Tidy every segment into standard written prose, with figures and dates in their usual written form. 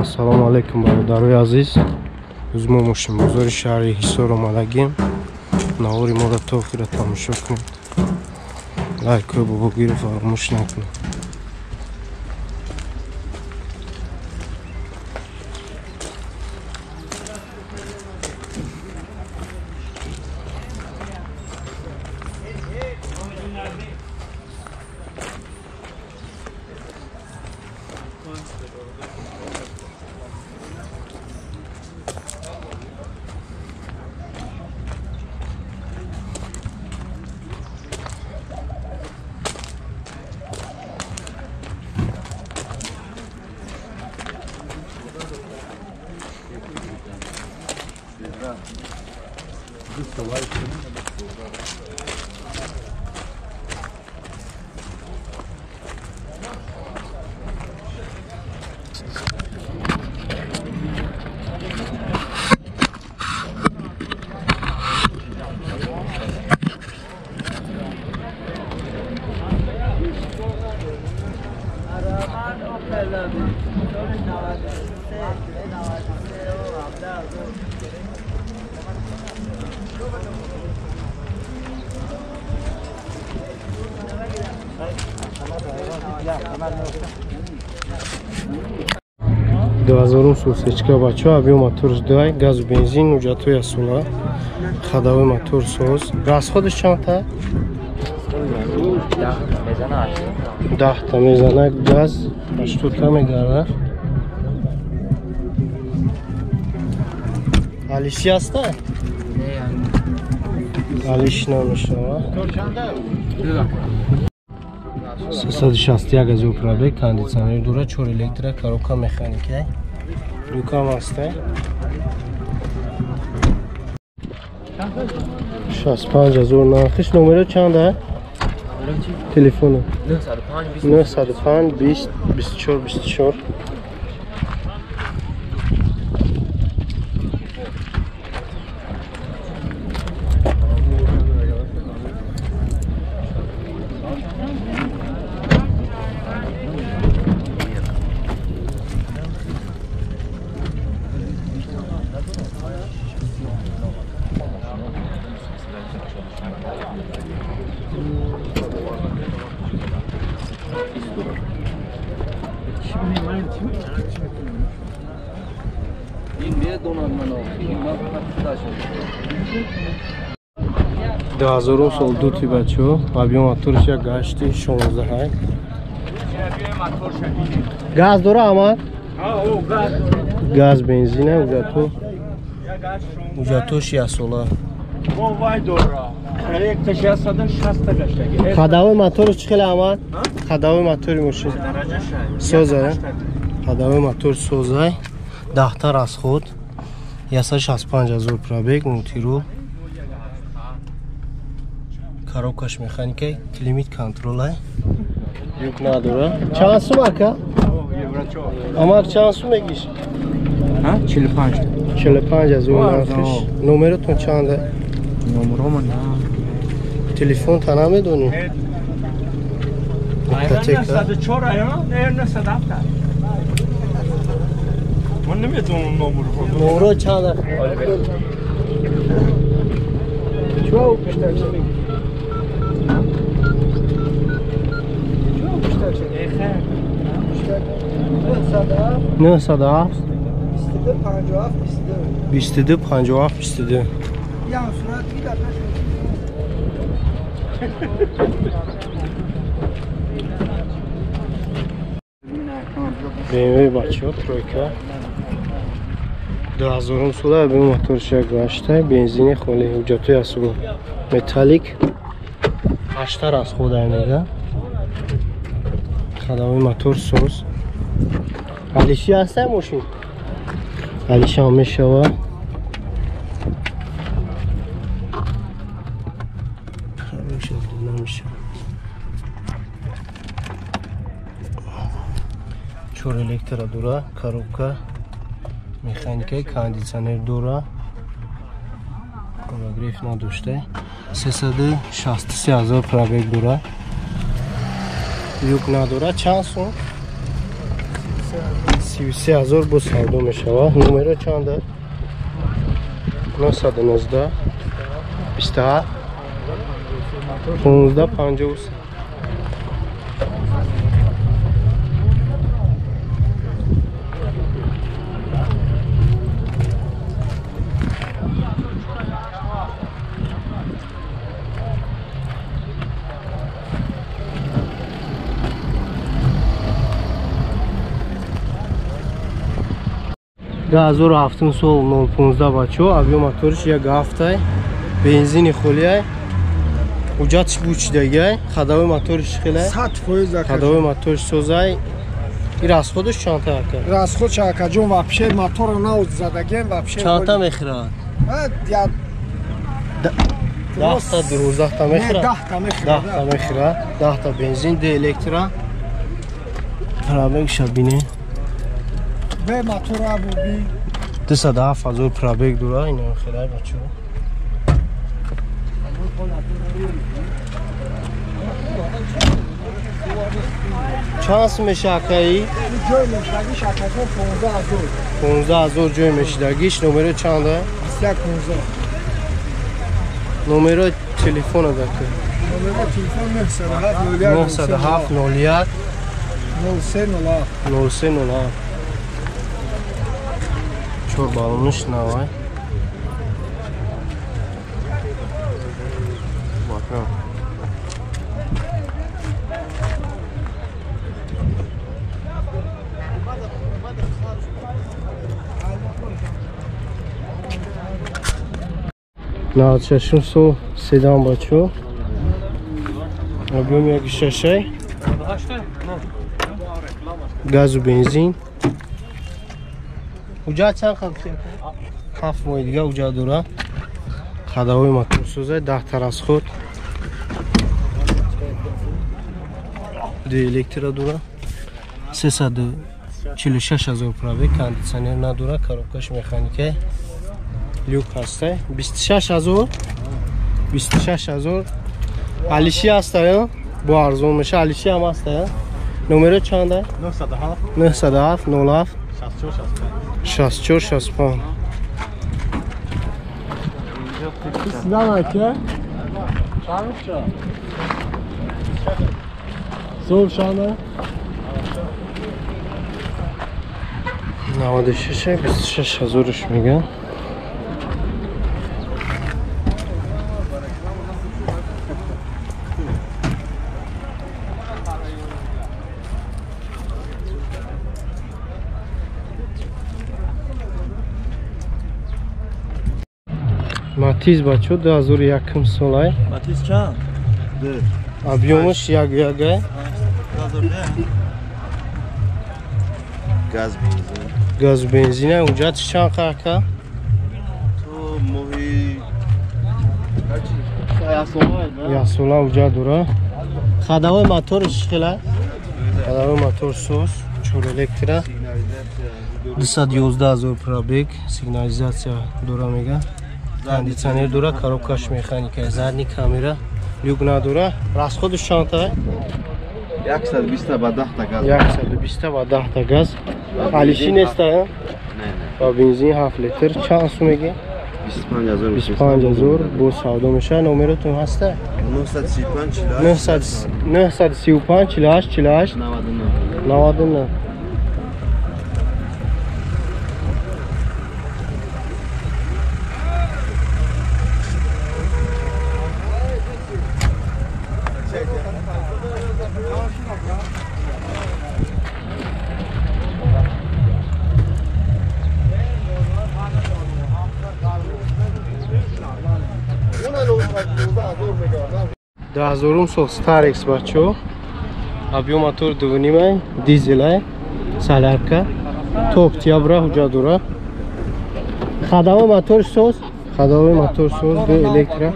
Ассалому алайкум бародарои азиз. Рӯз мо мошинбозори шаҳри Ҳисор омадагим. Навори моро то охира тамошо кунед. Лайкҳои бобогиро фаромӯш накунед. Дуҳазорум сусечка бачо, объем моторш 2, газу бензин, ҳуҷҷатҳои асола, ходовой мотор соз. Расходаш чандта? 10та мезана, газ 80та мегара. Алиши аста? Алиш намешава. 361 ҳазор пробег, кондитсионер дора, 4 электро, коробка механика. Люкам аста. 65 ҳазор нархиш. Номеро чанда? Телефону 905 20 24 24. Дуҳазорум сол дути бачо, объем моторш як гашти 16. Газ дора ама? Газ бензина, ҳуҷҷатош ясола. Ходовой моторш чӣ хеле ама? Ходовой мотори мошин соза, ходовой мотор соза, 10та расход, 165 ҳазор пробег, мультирул. Коробкаш механика, климат контрола. Юк надора. Чанд сум ака? Амак чанд сум мегиш? Ҳа, 45. 45 ҳазор нархиш. Номеротон чанда? Номеромо на. Телефон та намедонӣ? 904 ая, 907. Ман намедонам номеро. Номеро чанда? Чо пештар чӣ мегӣ? Нӯҳ саду ҳафт 22 57 22. BMW бачо, тройка. 2000 сола объем моторш як гашта, бензини холи, ҳуҷҷатҳои асола, металлик, 8та расхода мега. Ходовой мотор соз. Алиши аста мошин? Алиши ҳам мешава. Чор электро дора, коробка механика, кондитсионер дора, обогрев надошта. 363 ҳазор пробег дора. Люк надора. Чанд сум? 33 000 бо савдо мешавад. Номеро чанда? 919 27 15 53. 2007 сол 015 бачо, объем моториш 1.7, бензини холиай, ҳуҷҷатш бучидагиай, ходовой моториш хелай? 100%. Ходовой моториш созай. И расходаш чанта, ака? Расход акаҷон, вообще мотора нав задагем вообще. Чанта мехӯрад? Я 10 та, 12 та мехӯрад? 10 та мехӯрад. 10 та мехӯрад, 10 та бензин, д электро. Пробегша бине. Бе мотора буби. 207 000 пробег дора, ина хелай, бачо. Чанд сум меша, акаи? Ҷой мешидагиш, акаҷон, 15 000. 15 000 ҷой мешидагиш. Номеро чанда? 21 15. Номеро телефона дака. Номеро телефон 907 907 01 03 07. 03 07. Чор балониш навай. Бака. 96-ум сол седан, бачо. Объем 1.6-ай. Газу бензин. Ҳуҷҷат чанд қабл? 7 моҳи дига ҳуҷҷат дора. Ходовой моторсозай, 10 та расход. Ду электро дора. 346 000 пробег, кондитсионер надора, коробкаш механикай. Люк ҳастай. 26 000, 26 000. Алиши ҳастай, бо арзон меша. Алиши ҳам ҳастай. Номеро чанда? 907 907 07 64 64 65. Седан ака? Зор чанда? 96, 26 ҳазорш меган. Матиз, бачо, 2001 солай. Матиз чанд? Объемаш 1.1-ай. Газ бензин. Газу бензина. Ҳуҷҷатш чанд ака? То моҳи Яксола ҳуҷҷат дора. Ходовой моторш хела? Ходовой мотор соз, чор электро. 211 000 пробег, сигнализатсия дора мега. Кондитсионер дора, коробкаш механика, задний камера, люк надора. Расходаш чандта? 120 ба 10 та газ. 120 ба 10 та газ. Алиши неста? Не, не. Ба бензин 7 литр. Чанд сум меги? 25 000. 25 000 бо савдо мешавад. Номеротон ҳаста? 935 935 48 48 99. 99. 2000-ум сол Старекс, бачо. Объем мотор 2.5-ай, дизелай, солярка. То октябра ҳуҷҷат дора. Ходовой мотор соз, ходовой мотор соз, ду электро.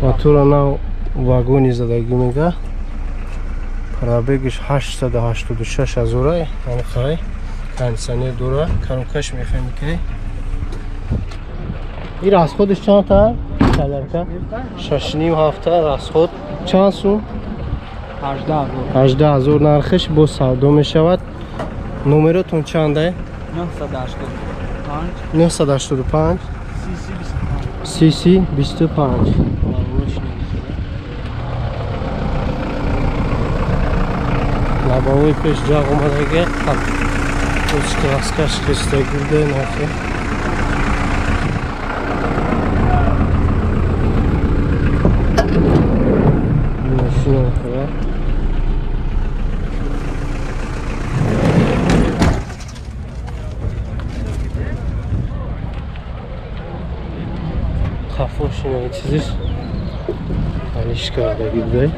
Мотора нав вагони задагӣ мега. Пробегиш 886 ҳазорай, ҳамқай. Кондитсионер дора, коробкаш механикай. И расходаш чанд та? Солярка 6.5, 7 та расход. Чанд сум? 18 000. 18 000 нархиш, бо савдо мешавад. Номеротон чанда? 985 985 CC 25. CC 25. Лобовой пеш ҷағ омадаги, краскаш хистаги буда нахи. Машина хела. Хафошина чизиш алиш кардаги буда.